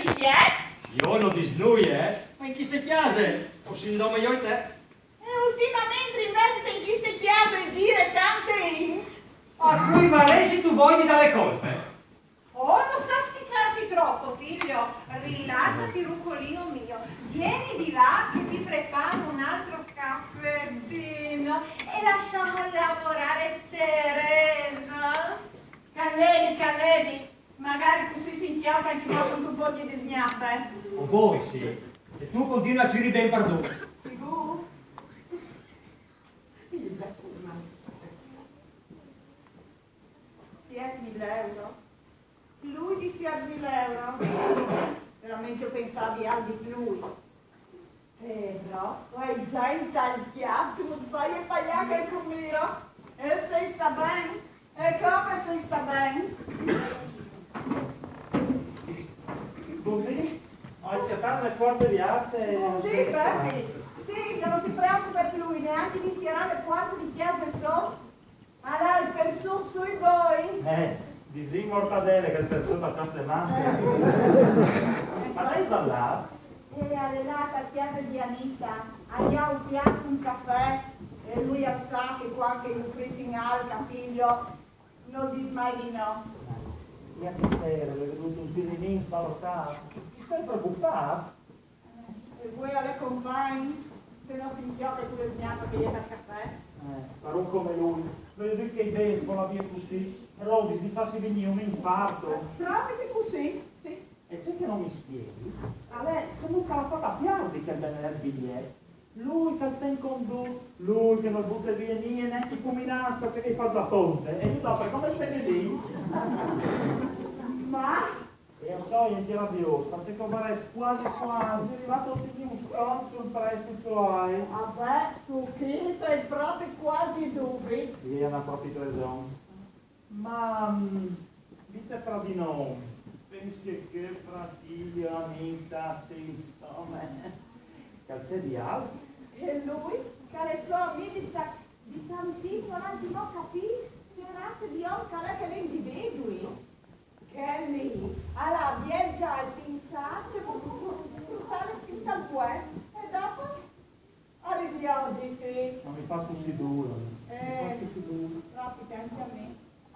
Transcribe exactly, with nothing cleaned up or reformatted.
Chi è? Jo no dis nuie, eh? Ma in chiste cjase o sin dome jo e te. E ultimamentri invezit in chiste cjase e zire tante int. A cui varessistu voie di dâ la colpe? Oh, non sta spicciarti troppo, figlio. Rilassati, rucolino mio. Vieni di là che ti preparo un altro caffettino e lasciamo lavorare Teresa. Callevi, callevi, magari cussì si inchiocca e ci porta un pochi di sgnaffe. O voi, sì. E tu continua a cirî ben par dut. Figù? Siet mil euro? Plui di siet mil euro? Veramente o pensavi alc di plui. Eh, però, o ai za intalcjât, tu mi fasie paiâ chel cumiro. E se sta ben? E come se sta ben? Cusì? Ai cjatât la puarte di arte. Sì, Bepi. Sì, che non si preoccupa plui, neanche di sierâ la puarte di cjase sô. Alà, il persut sui voi? Eh, disìn mortadele che il persut al coste masse. Ma dai, al è lât? E al è lât a cjase di Anita, a jâ un piat, un cafè, e lui al sa che cuant che i ufrissin alc a figlio, no dîs mai di no. Ier sere al è vignût un tirinin spaventât. Ti soi preocupât? E vuê al è compagn, se no si inchiocje cu la sgnaffe che e je tal cafè. Eh, par un come lui, no vêso viodût che i bêçs a volan vie cussì, prodis di fâsi vignî un infarto. Propit cussì, sì. E ce che no mi spieghi, al è come che al à fat a piardi chel benedet biliet. Lui che al ten cont dut, lui che nol bute vie nie, nancje i fuminâts, parcè che i fâs la ponte. E jo dopo come spieghi? Ma E o soi ancje rabiôs, parcè che o varès cuasi cuasi rivât a otignî un scont sul prestit che o ai. Ah beh, su chest o ai propit cuasi dubii. E al à propit reson. Ma, mm, dite fra di nô, pensî che fra ti e Anita, sì, insome, che al sedi alc? E lui, che al è so amì di ta-, di tantin, nol ai ancjemò capît ce raze di om che al è chel individui. Che mi, alà, viôt za il